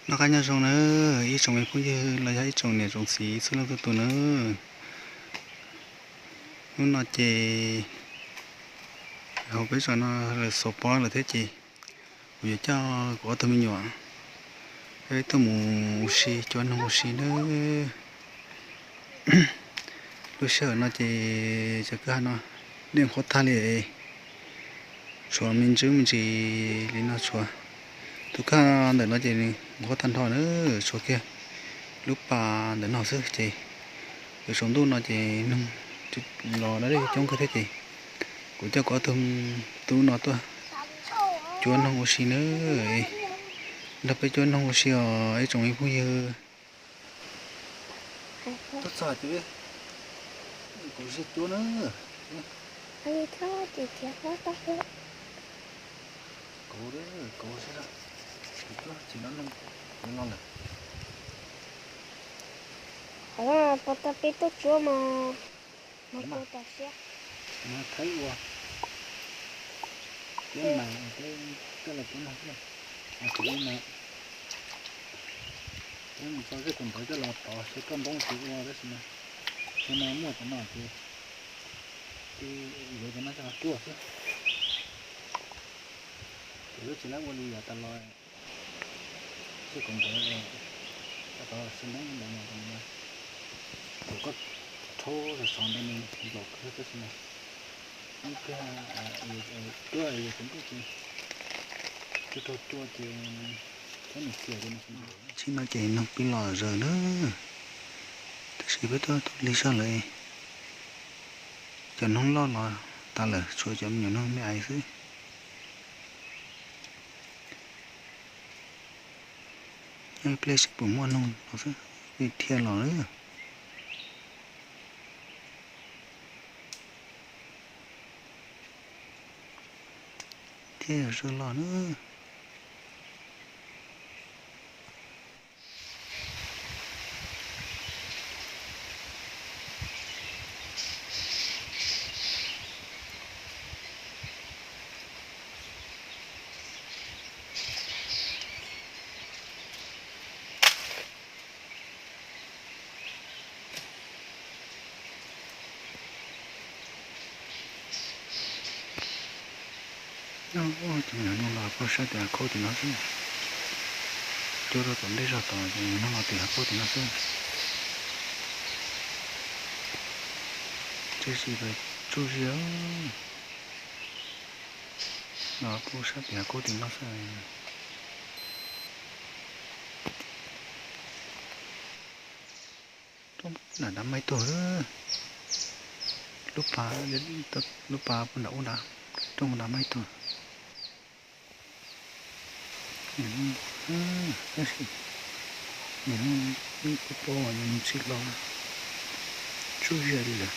Noj qab nyob zoo nawb ib tsoom me phooj ywg los yog ib tsoom niam tsoom txiv txhua leej txhua tus nawb. Hnub no ces hauv peb zos no lawv xuas pob lawm thiab ces kuv yuav coj kuv ob tug me nyuam peb tuaj mus ua si cua noog ua si nawb. Lub sij hawm no ces cov kwj ha no dej qhuav tag li, tshuav me ntsis me ntsis li no tshuav. Tus kwj ha ntawm no ces nws qhuav tag nrho na, tshuav kiag lub pas ntawm no xwb ces yuav tsaus ntuj no ces noog los da dej coob kawg thiab ces kuv coj kuv ob tug tub no tuaj cua noog ua si nawb. Nrog peb cua noog ua si os ib tsoom me phooj ywg. Tuaj txog ces kuv zi cua na. Kauv, kauv sib, kuv cua tsis no noog, kuv no lawm. Pov tau peb tuaj cuab mas, mas kuv tam siab. Mas thaib ua tiab mas, tej los tiab mas, mas kuv ua mas, kuv mus tso zej kaum ntawd coj los tod, xyov koj npoob tsis ua tab sis mas, xyov no muaj cov no ces, ces yuav cov no coj los cuab xwb. Ces lub tsis laib ua li yav tas los, zej kaum ntawd, tas los xyov npoob ntawd mas, thaum koj rhaub sov sov ntawd nws nplaum kawg tab sis mas, ib pliag cuab yuav tsaus ntuj ces, cuab raug cua ces, thiab nws xiam ces nws tsis nplaum. Tsheb no ces noog pib los zaws na, tab sis peb tuaj tau lig zog lawm, cov noog loj los tas lawm tshuav cov me nyuam noog me aiv xwb. Nyob ib pliag seb puas muaj noog los xwb, peb dhia los lawm. Thiab yog zoo los na. Nyob ua ces no los peb sab tim hav khaub tim no xwb. Cuab rau tom ntej zog tod ces no los tim hav khaub tim no xwb. Tsis tau tsuj zi, los peb sab tim hav khaub tim no xwb. Rooj nram dab maib tuag, lub pas, lub pas puag nram ub nrad, rooj dab maib tuag. Tab sis ib pob pob nws tsis los tsuj zi li lawm.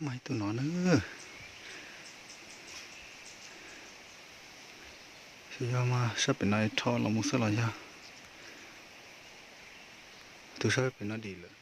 Mas ib tug no na, xyov yog mas sab pem no rho los mus xwb los yog tus sab pem no dim lawm.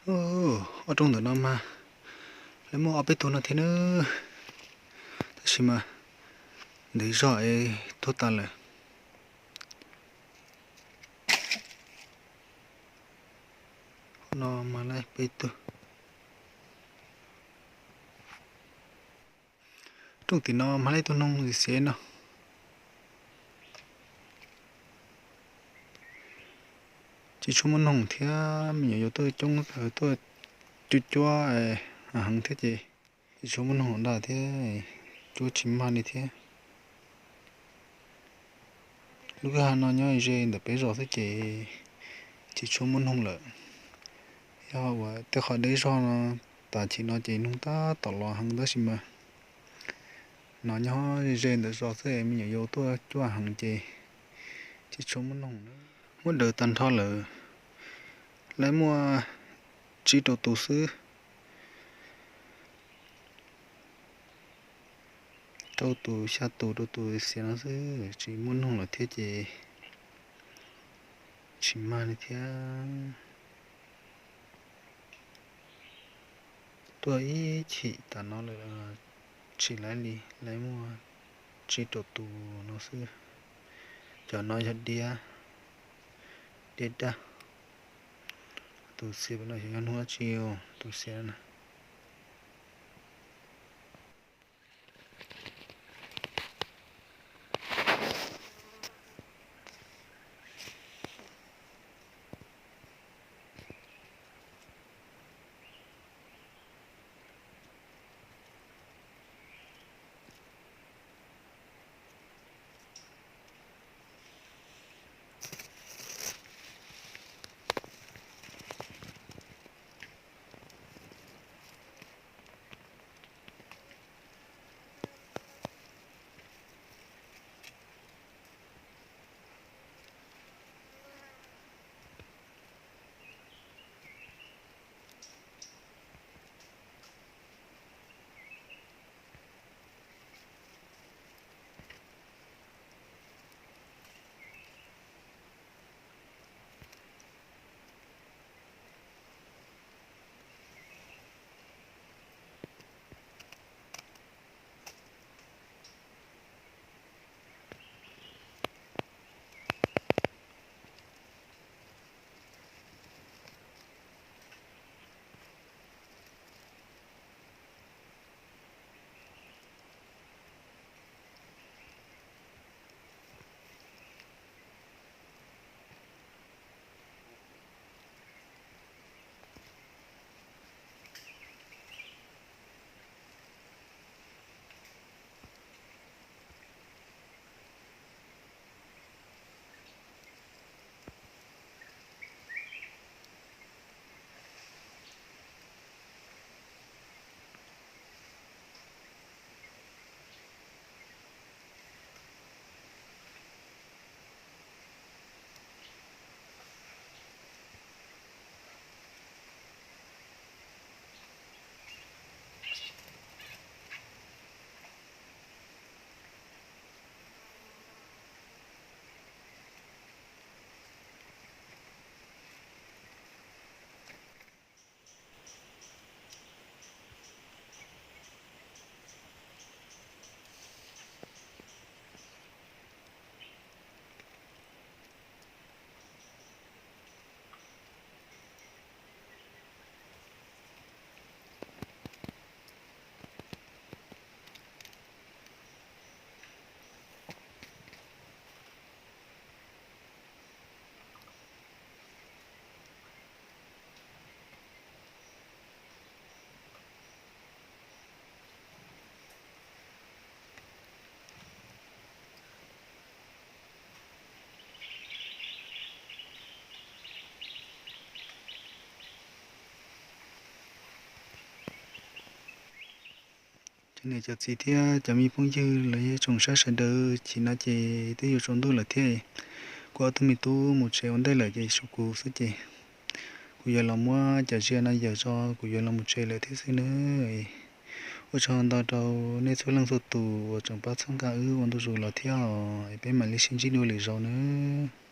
Ub, ob rooj ntawm no mas lawv muaj ob peb tug no thiab nawb, tab sis mas ntev zog es tuag tas lawm. Qhov no mas lawv peb tug. Rooj tim no mas lawv ib tug noog xiav no. Tsis tshua muaj noog thiab, me nyuam yaus tuaj coob, tuaj cuab cuab heev thiab ces tsis tshua muaj noog ntag thiab, cuab tsis mag li thiab. Lub kwj ha no nyob ze ntawm peb zos xwb ces tsis tshua muaj noog lawm. Yog uas tej qhov deb zog no, tam sim no ces noog tab tom los heev tab sis mas no nyob ze ntawm zos xwb, me nyuam yaus tuaj cuab heev ces tsis tshua muaj noog. Muab daws tag nrho lawm, lawv muaj tsib rau tus xwb. Rau tus xya tus rau tus xiav no xwb, tsis muaj noog lawm thiab ces tsis mag li thiab. Tuaj ib chim tas no lawm, tsis laiv li, lawv muaj tsib rau tus no xwb. Cov no yog diab, diab daj. Tus xiav no xyov yog hnub dab tsi, tus xiav na. Cov niam cov txiv thiab cov me phooj ywg los yog tsoom saib sawv daws, chim no ces twb yuav tsaus ntuj lawm thiab. Kuv ob tug me tub mus tsev ua ntej lawm ces tshuav kuv xwb ces kuv yuav los muab cov zia no yawm tso, kuv yuav los mus tsev lawm thiab xwb nawb. Ua tsaug ntau rau nej txhua leej txhua tus uas tseem pab txhawb nqa wb ua ntu zus los thiab os, es peb mam li sib ntsib dua lwm zaus nawb.